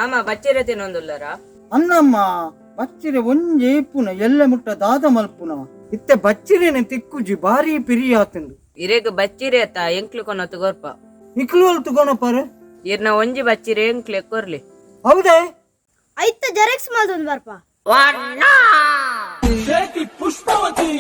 ಮಾಮ ಬಚ್ಚಿರೆ ತಿನ್ನೊಂದುಲ್ಲರ? ಅನ್ನಮ್ಮ, ಬಚ್ಚಿರೆ ಒಂಜಿ ಇಪ್ಪುನ ಎಲ್ಲೆ ಮುಟ್ಟ ದಾದ ಮಲ್ಪುನ? ಇತ್ತೆ ಬಚ್ಚಿರೆನೆ ತಿಕ್ಕುಜಿ, ಬಾರಿ ಪಿರಿಯಾತುಂಡು. ಇರೆಗ್ ಬಚ್ಚಿರೆ ಅತ್ತ, ಎಂಕ್ಲು ಕೊನೊತು ಕೊರ್ಪ. ನಿಕ್ಲು ಒಲ್ತು ಕೊನಪರ್? ಇರ್ನ ಒಂಜಿ ಬಚ್ಚಿರೆ ಎಂಕ್ಲೆ ಕೊರ್ಲಿ. ಹೌದೇ? ಐತ ಜೆರಾಕ್ಸ್ ಮಲ್ತೊಂದು ಬರ್ಪ. ಪುಷ್ಪವತಿ.